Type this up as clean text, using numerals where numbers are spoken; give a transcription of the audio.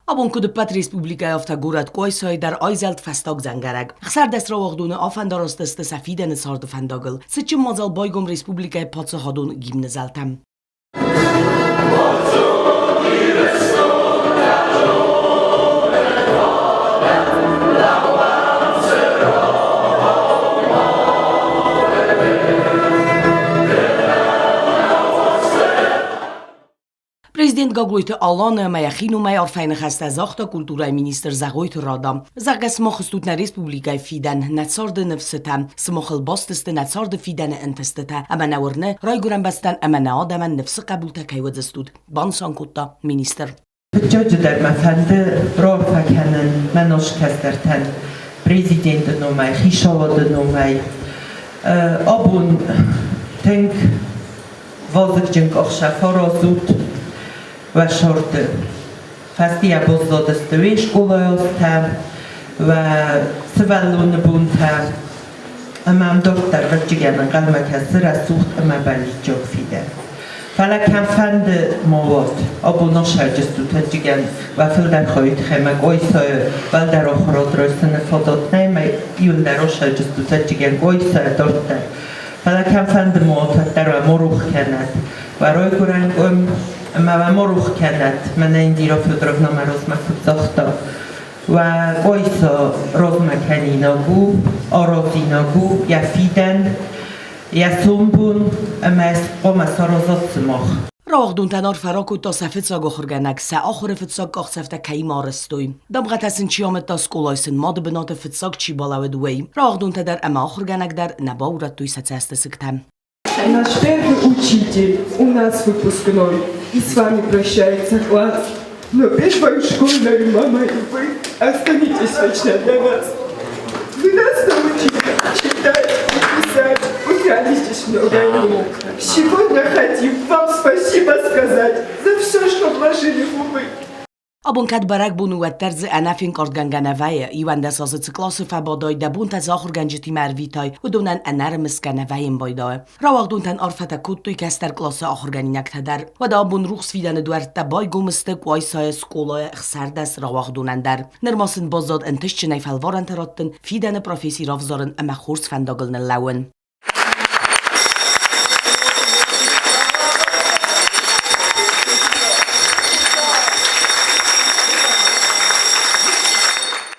Абон куыд ӕппӕт республикӕйы, афтӕ горӕт Къуайсайы дӕр айзӕлд фӕстаг дзӕнгӕрӕг. 16 рауагъдоны афӕндараст сты сӕ фидӕны царды фӕндагыл. Цытджын мадзал байгом республикӕйы паддзахадон гимны зӕлтӕм. Президент Гаглойты Алан ӕмӕ йӕхи номӕй арфӕйы ныхӕстӕ загъта культурӕйы министр Зӕгъойты Рада. Зӕгъгӕ, сымах стут нӕ республикӕйы фидӕн, нӕ царды ныфсытӕ, сымахыл баст сты нӕ царды фидӕны ӕнтыстытӕ ӕмӕ нӕ уырны, райгуырӕн бӕстӕн ӕмӕ нӕ адӕмӕн ныфсы хъӕбултӕ кӕй уыдзыстут, банысан кодта министр. Фыццаджыдӕр мӕ фӕнды раарфӕ кӕнын мӕ ног кӕстӕртӕн президенты номӕй, хицауады номӕй. Абон тынг вазыгджын къахсӕ фӕразут уӕ сӕрты. Фӕстийӕ баззадысты уе скъолайы уӕ сывӕллоны бонтӕ ӕмӕ ам дарддӕр вӕрджыгӕн ӕнхъӕлмӕ кӕсы рӕсугъд ӕмӕ бӕллиццаг фидӕн. Фӕлӕ кӕмфӕнды ма уат, абон асайджыстут ӕрджыгӕн уӕ фылдӕр хайы тыххӕй мӕ Къуайсайы уӕлдӕр ахуырад райсыны фадат нӕй, мӕ иуылдӕр асайджыстут ӕрджыгӕн Къуайсайӕ дарддӕр. Фӕлӕ кӕмфӕнды ма уат, уӕддӕр уӕ ма рох кӕнӕд. Уӕ райгуырӕн къуым ӕмӕ уӕ ма рох кӕнӕд, мӕнӕ Индира Федоровна мӕ размӕ куыд загъта, уӕ Къуайса размӕ кӕнинаг у, аразинаг у йӕ фидӕн, йӕ сомбон ӕмӕ хъуамӕ саразат сымах. Рауагъдонтӕн арфӕ ракодта сӕ фыццаг ахуыргӕнӕг, сӕ ахуыры фыццаг къахдзӕфтӕ кӕимӕ арӕзтой. Дамгъӕтӕ сын чи амыдта, скъолайы сын мады бынаты фыццаг чи балӕууыд, уый. Рауагъдонтӕ дӕр ӕмӕ ахуыргӕнӕг дӕр нӕ баурӕдтой сӕ цӕстысыгтӕ. Наш первый учитель у нас выпускной, и с вами прощается класс. Но первой школьной мама и вы останетесь вечно для нас. Вы нас научили читать и писать, узнали здесь много наук. Сегодня хотим вам спасибо сказать за все, что вложили в умы. Абон кӕд бӕрӕгбон у, уӕддӕр дзы ӕнӕфенкъардгӕнгӕ нӕ вӕййы. 11 азы цы къласы фӕбадай, дӕ бонтӕ дзы ахуыргӕнджытимӕ ӕрвитай, уыдонӕн ӕнӕрымысгӕ нӕ вӕййын байдайы. Рауагъдонтӕн арфӕтӕ кодтой кӕстӕр къласы ахуыргӕнинӕгтӕ дӕр. Уӕдӕ абон рухс фидӕны дуӕрттӕ байгом сты Къуайсайы скъолайы 16 рауагъдонӕн дӕр. Нырма сын баззад ӕнтыстджынӕй фӕлварӕнтӕ раттын, фидӕны професси равзарын ӕмӕ хорз фӕндагыл ныллӕууын.